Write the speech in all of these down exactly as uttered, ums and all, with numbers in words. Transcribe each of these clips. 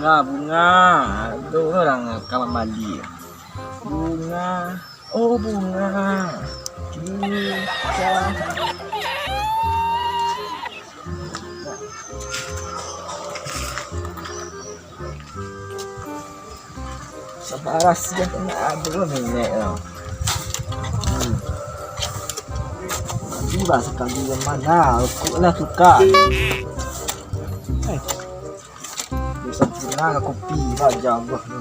Bunga, bunga. Tu urang ka mambali. Bunga. Oh, bunga. Bunga. Sabarasiah tu nak ado minek tu. Hmm. Mandi bah sakali, yang mana? Rokok lah tukar. Eh. Bisa punah ka kopi bah, jauah tu.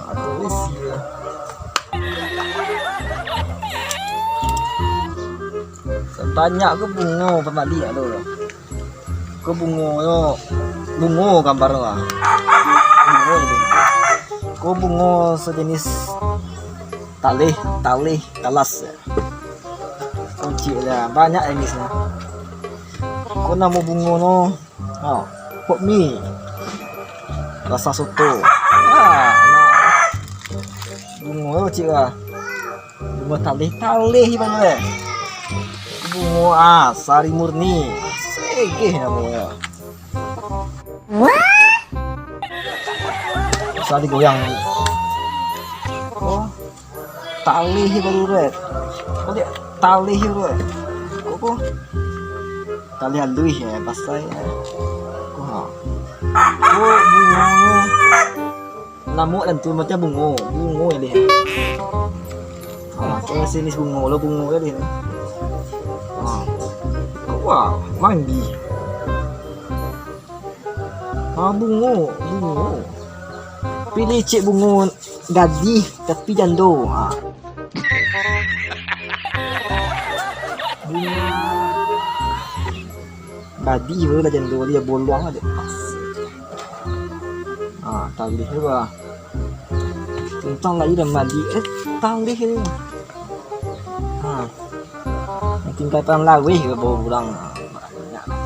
Aduh, isi lah. Banyak ko bungo pambali tu. Ko bungo yo, bungo gambar tu lah. Bungo tu. Ko bungo sejenis taleh, taleh talas. Kunci lah, banyak jenisnyo. Ko namo bungo no? Ha, pok mi. Rasa soto. Ha, nah. Bungo cik lah. Bungo taleh, taleh ibaratnyo. Bungo, ah, sari murni. Segeh namonyo. Usah digoyang. Oh. Taleh baru, Red. Kau lihat, taleh baru, Red. Kok, kok? Taleh aluih yo, basah yo. Kok, ha. Kok bungo. Namo dan tu macam bungo. Bungo yo, Lih. Ha, macam jenis bungo lo, bungo yo, Lih. Ha. Kok, wah, mandi. Ah, bungo, bungo. Pilih cik bungo gadih tapi jando. Ah. Bungo gadih tu lah, jando dia bolong aja. Ah, talih tu lah. Tentang lagi dah mandi. Eh, talih ni. Ha. Tingkatan laweh ka bawa pulang. Banyak lah.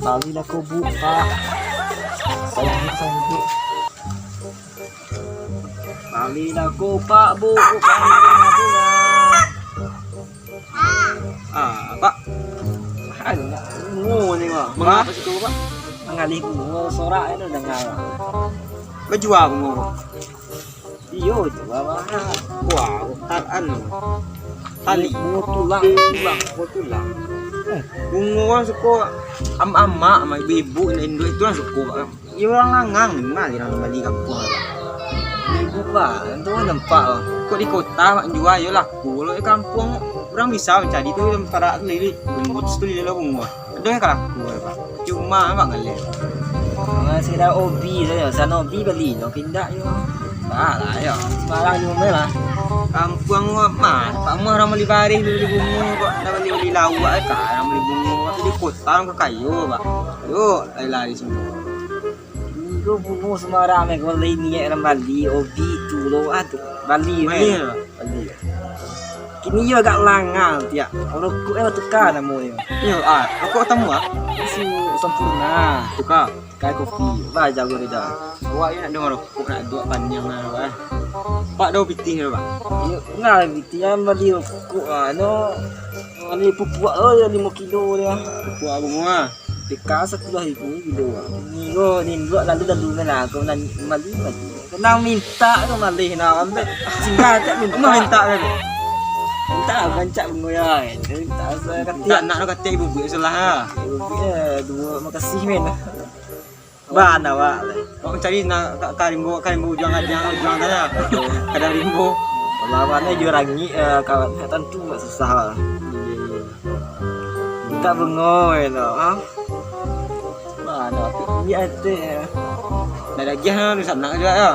Balilah ko, Bu, Pak. Sayang, sayang, Bu. Balilah ko, Pak, Bu. Balilah, Bu, lah. Ah, Pak. Banyak bungo ni, Pak. Mangapa situ, Pak? Mangalih bungo, sorak tu dengar. Bajua bungo, Pak? Iyo, jua, Pak. Wah, utak anu. Tali. Bungo tulang, tulang, bungo tulang. Eh. Bungo kan suko am-amak, amak ibu-ibu, induak itu lah suko, Pak. Iyo, urang langang ni mah, urang bali kampuang. Ibu, Pak, tu kan nampak, Pak. Kok di kota, Pak, jua, iyo laku. Kalau di kampuang, urang bisa mancari tu, parak tu lilik. Bungo tu, tu lilik lah bungo. Ado nan ka laku, Pak. Cuma, Pak, ngaleh. Ah, sakadar hobi sajo. San hobi bali, no pindah yo. Bah lah, yo. Sembarang di rumah lah. Kampuang, Pak, mah. Pak, mah urang bali bareh, bali bungo, Pak. Dah bali, bali lauak, eh, Pak. Urang bali bungo, Pak. Di kota, urang kakayo, Pak. Yo, lari-lari semua. Bungo, bungo sembarang, eh. Kalau lai niat urang bali, hobi tu, lo, ah, tu. Bali, bali, Pak. Bali. Kini yo agak langal tiak. Rokok eh tuka namonyo. Iyo, ah, rokok tamu, ah? Isu Sampoerna. Tuka. Kai kopi. Bah, jago beda. Awak yo nak dengar rokok, nak duak paniang lah, bah. Pak ado pitih tu, bah? Iyo, nah, pitih yang bali rokok, ah, no. Bali pupuak, oh, yo limo kilo dia. Pupuak bungo, ah. Deka sapuluah ribu kilo. Ni ko, ni duduak lalu-lalu kan lah. Ko nan mali, mali. Ko nan mintak ko malih nah. Ambek singgah tak mintak. Mah mintak kan? Mintak lah, rancak bungo yo. Mintak asa katik. Mintak nak katik ibu buik salah ha. Ibu buik, eh, duo, makasih, men. Bana awak leh. Awak cari nak ka, ka rimbo, ka rimbo ujuang, ujuang, ujuang tadi. Kada rimbo. Lawannya juo rangik, eh, kawan. Tantu agak susah lah. Mintak bungo itu, ha? Nah, ada api kuliah itu, ya. Dah dagiah lah, di sana juga, ya.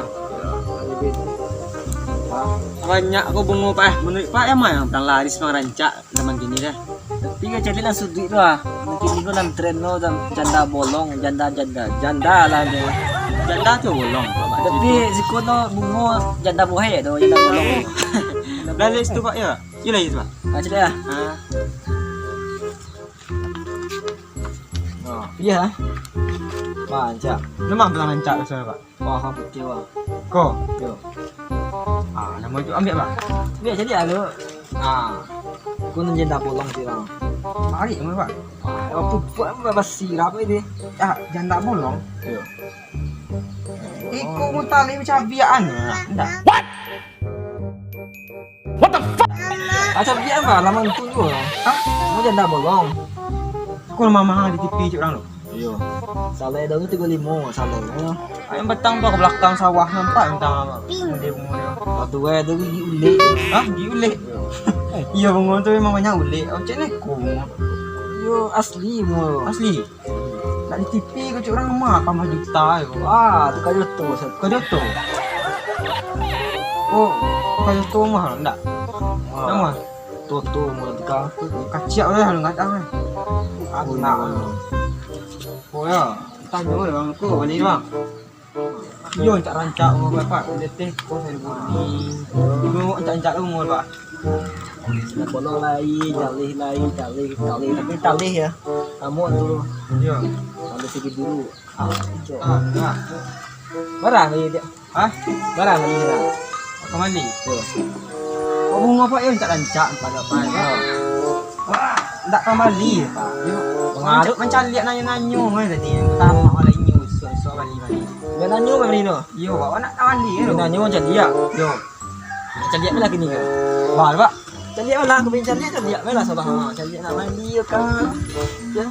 Banyak ko bungo, Pak, eh. Menurut Pak, yang mana yang paling laris, paling rancak zaman kini dah? Tapi kan cari lah suduik tu lah. Mungkin itu dalam tren tu, janda bolong, janda, janda. Janda lah tu. Janda tu bolong, Pak. Tapi siko tu bungo janda bohek tu, janda bolong. Dah list tu, Pak, ya? Iyo lah, iyo, Pak. Ah, cari lah. Ah. Oh, iyo lah. Rancak. Memang paling rancak rasanya, Pak. Wah, betul, Pak. Ko? Yo. Ah, namo itu ambiak, Pak. Ambiak caliak lah tu. Ah. Ko nan janda bolong tu, Bang. Ari, Bang. Apo buek basirap ini? Ah, janda bolong. Iyo. Iko mutalib cabiak an. Ndak. What? What the fuck? Ah, cabiak an, Bang, laman tu juo. Hah? Ko janda bolong. Ko mah-mah di T V cik urang tu. Iyo. Salai daun tu tigo limo, salai. Ayam batang tu ka balakang sawah nampak bintang apa? Pink. Dia bungo dia. Waktu wae tu gigi ulek. Hah? Gigi ulek? Iyo, bungo tu memang banyak ulek. Oh, cek neko bungo. Yo, asli bungo. Asli? Nak di T V ko cek urang mah tambah juta ko. Ah, tu kayo tu, Sat. Kayo tu? Oh, kayo tu mah, ndak? Ah. Ndak mah? Toto mah tu ka. Kaciak lah, ndak tahu. Anak. Oh, ya. Tanyo lah, Bang. Ko, bali, Bang. Yo, rancak-rancak umur Bapak. Dia teh, ko, saya buni. Yo, rancak-rancak umur, Pak. Nak bolong lai, jaleh lai, jaleh, jaleh. Tapi jaleh ya. Kamu tu. Yo. Kalau segi dulu. Ah, itu. Ah, nah. Barang lagi dia. Hah? Barang lagi dia. Kambali. Yo. Kok bungo apa yo, rancak-rancak, empat lapan. Yo. Wah, ndak kambali, Pak. Yo. Pengaruh. Mancaliak nanyo-nanyo kan tadi. Pertama malah inyo, suah-suah bali-bali. Dia nanyo kan bali tu? Yo, Pak, nak kambali tu. Dia nanyo mancaliak. Yo. Caliak lah kini kan. Bah, Pak. Caliak lah, aku pengen caliak, caliak lah, salah. Ha, caliak nak mandi yo kan. Ya.